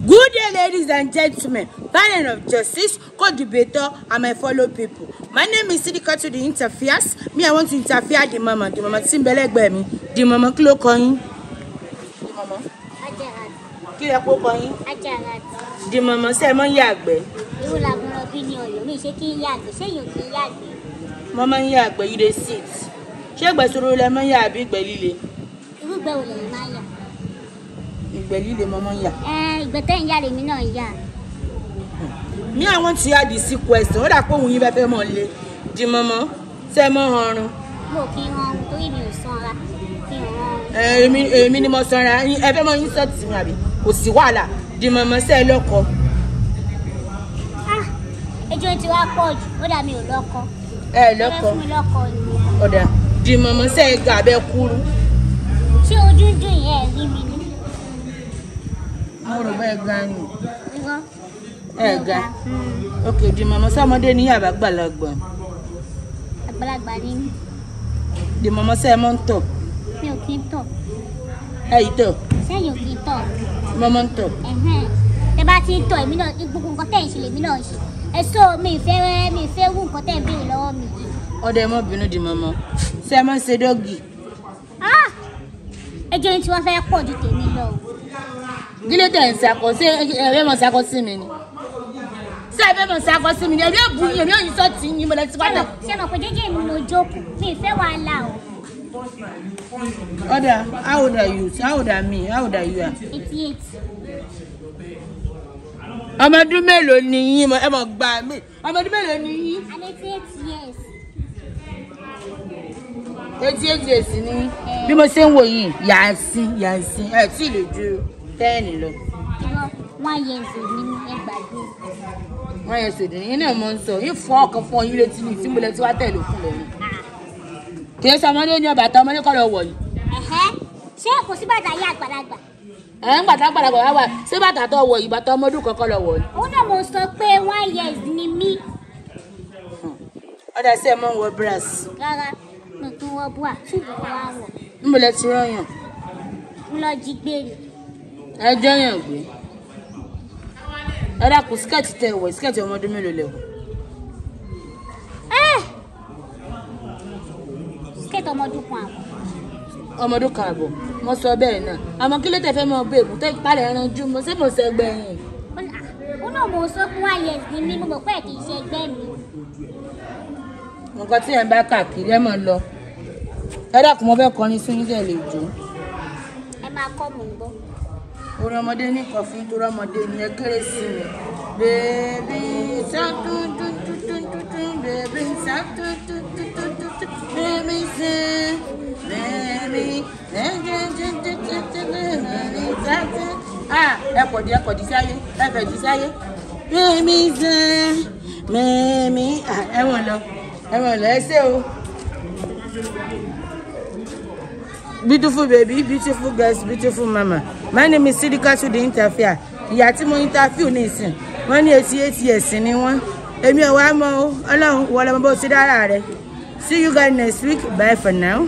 Good day, ladies and gentlemen, panel of justice, co-debater, and my fellow people. My name is Sidikatu the Interferes. Me, I want to interfere the mama. The mama tí ń bẹ lẹ́gbẹ̀ẹ́ mi. The mama, kí ló kọ yín? The mama. Ajarat. Kí lẹ kó kọ yín? Ajarat. The mama, ṣé ẹ máa ń yàgbẹ́? Irú làgùnrọ̀ bí ní Ọ̀yọ́ mi ṣé kí n yàgbẹ́, ṣé èèyàn kì í yàgbẹ́? Mo máa ń yàgbẹ́, you dey sit. Ṣé ìgbẹ́ soro lẹ máa ń yà àbí ìgbẹ́ líle? Irú ìgbẹ́ wo lẹ̀yin máa ń yà? Ìgbẹ́ líle mo máa ń yà. Ìgbẹ́ tẹ́ ń yà lèmi náà ń yà. Me, I want to hear the sick question. Ó dà pé òun yín fẹ́ fẹ́ mọ̀ le. Di mọ́mọ́, ṣé ẹ mọ́ ọrùn? Mo kì í hanrun torí mi ò sanra. Kí n hanrun. Èmi ni mo sanra. Ẹ fẹ́ mọ insult mi àbí? Kò sí wàhálà. Di mọ́mọ́, ṣé ẹ lọ́kọ? Ah! Ẹjọ́ ti wá pọ̀ jù, ó dà mi ò lọ́kọ. Ẹ lọ́kọ. Ẹ fún mi lọ́kọ ni. Ọ̀dà. Di mọ́mọ́, ṣé ẹ ga abẹ́ kúrú? Ṣé ojú ń dùn yẹn rí mi ni? Mo rò bẹ́ẹ̀ ga ni. Irọ́. Ẹ ga. Ok, di mọ́mọ́, ṣé ọmọdé ní yàrá àgbàlagbà? Àgbàlagbà ni mí. Di mọ́mọ́, ṣé ẹ mọ́ ń tọ̀? Mi ò kí ń tọ̀. Ẹ yìí tọ̀? Ṣé èèyàn kì í tọ̀? Mo máa ń tọ̀. Tẹ bá ti ń tọ̀, èmi náà gbogbo nǹkan tẹ̀ ń ṣe lèmi náà ń ṣe. Ẹ sọ mi ìfẹ́ mi ìfẹ́ wù nǹkan tẹ̀ ń béèrè lọ́wọ́ mi yìí. Ọ̀dà ẹ má bínú di mọ́mọ́. Ṣé ẹ máa ń ṣe dọ́gì? Ah! Ẹjọ́ yín tí wọ́n fẹ́ pọ̀ ju tèmi lọ o. Kí ló tẹ̀ ń sakọ? Ṣé ẹ fẹ́ mọ̀ sakọ sí mi ni? Ṣé ẹ fẹ́ mọ̀ sakọ sí mi ni? Èmi ò bu yín, èmi ò yín sọ́ọ̀tì yín, mo lọ sí pátá. Ṣé mo pé jẹ́jẹ́ mi mo jókòó? Mi ìfẹ́ wàhálà o. Ọ̀dà, how old are you? How old are me? How old are you? 88. Ọmọ ọdún mélòó ni yín? Ẹ mọ̀ gbà mí. Ọmọ ọdún mélòó ni yín? I'm 88 years. 88 years ni. Bí mo ṣe ń wò yín, yàásín yàásín, ẹ tí ì lè ju 10 lọ. Irọ́, 1 year old ni mí, ẹ gbàgbé. 1 year old ni yín náà mo ń sọ, yín fọ́ ọkàn fún ọyún létí ní tí mo lẹ tí wá tẹ̀lé òkú lẹ́nu. Kì í ṣe ọmọdé ní ọbàtà ọmọdé kọ́ lọ wọ̀ yìí. Ṣé kò sí bàtà yá àgbàlagbà? Ẹ̀ ń gbàtà àgbàlagbà wá wà, ṣé bàtà tó wọ̀ yìí bàtà ọmọdún kankan lọ wọ̀ ni? Òun náà mo sọ pé 1 year ni mí. Ọ̀dà sí ẹ mọ́ ń wọ brass. Rárá, mo tún wọ búà, ṣùgbọ́n wá wọ̀. Níbo lẹ ti rọ́yàn? Mo lọ jí gbére. Ẹ jọ́yàn gbé. Ẹ dákun, skẹ́ẹ̀tì tẹ wọ̀, skẹ́ẹ̀tì ọmọdún mélòó lẹ wọ̀? Skẹ́ẹ̀tì ọmọdún kan àbọ̀. Ọmọdún kan àbọ̀, mo sọ bẹ́ẹ̀ náà. Àmọ́ kí ló tẹ fẹ́ mọ bẹ́ẹ̀kú tẹ́ palẹ̀ ẹran jú mo ṣé mo ṣe ẹgbẹ́ yín? Ó náà mo sọ pé 1 year ni mí, mo mọ̀ pé kì í ṣe ẹgbẹ́ mi. Nǹkan tí ẹ̀ ń bá káàkiri ẹ mọ̀ lọ. Ẹ dákun, mo fẹ́ kọrin sí yín tẹ́ lè jó. Ẹ máa kọ́ mò ń gbọ́. Orin ọmọdé ní kọfí torí ọmọdé ni ẹ kéré sí mi. Bèbí sá dún dún dún dún dún dún, bèbí sá dún dún dún dún dún dún, bèbí sá, bèbí dún dún dún dún dún dún, bèbí sá dún. Ah, ẹ kọ̀ di ẹ kọ̀ di sáyé, ẹ fẹ̀ di sáyé. Bèbí sá, bèbí, ẹ wọ̀n lọ, ẹ wọ̀n lọ, ẹ ṣé o. Beautiful baby, beautiful girls, beautiful mama. My name is Sidikatu the Interfere. Ìyá tí mo interview ní ìsìn, wọ́n ní 88 years ni wọ́n. Èmi ò wá mọ̀ o, Ọlọ́run wọlé ọmọ bó ti dára rẹ̀. See you guys next week. Bye for now.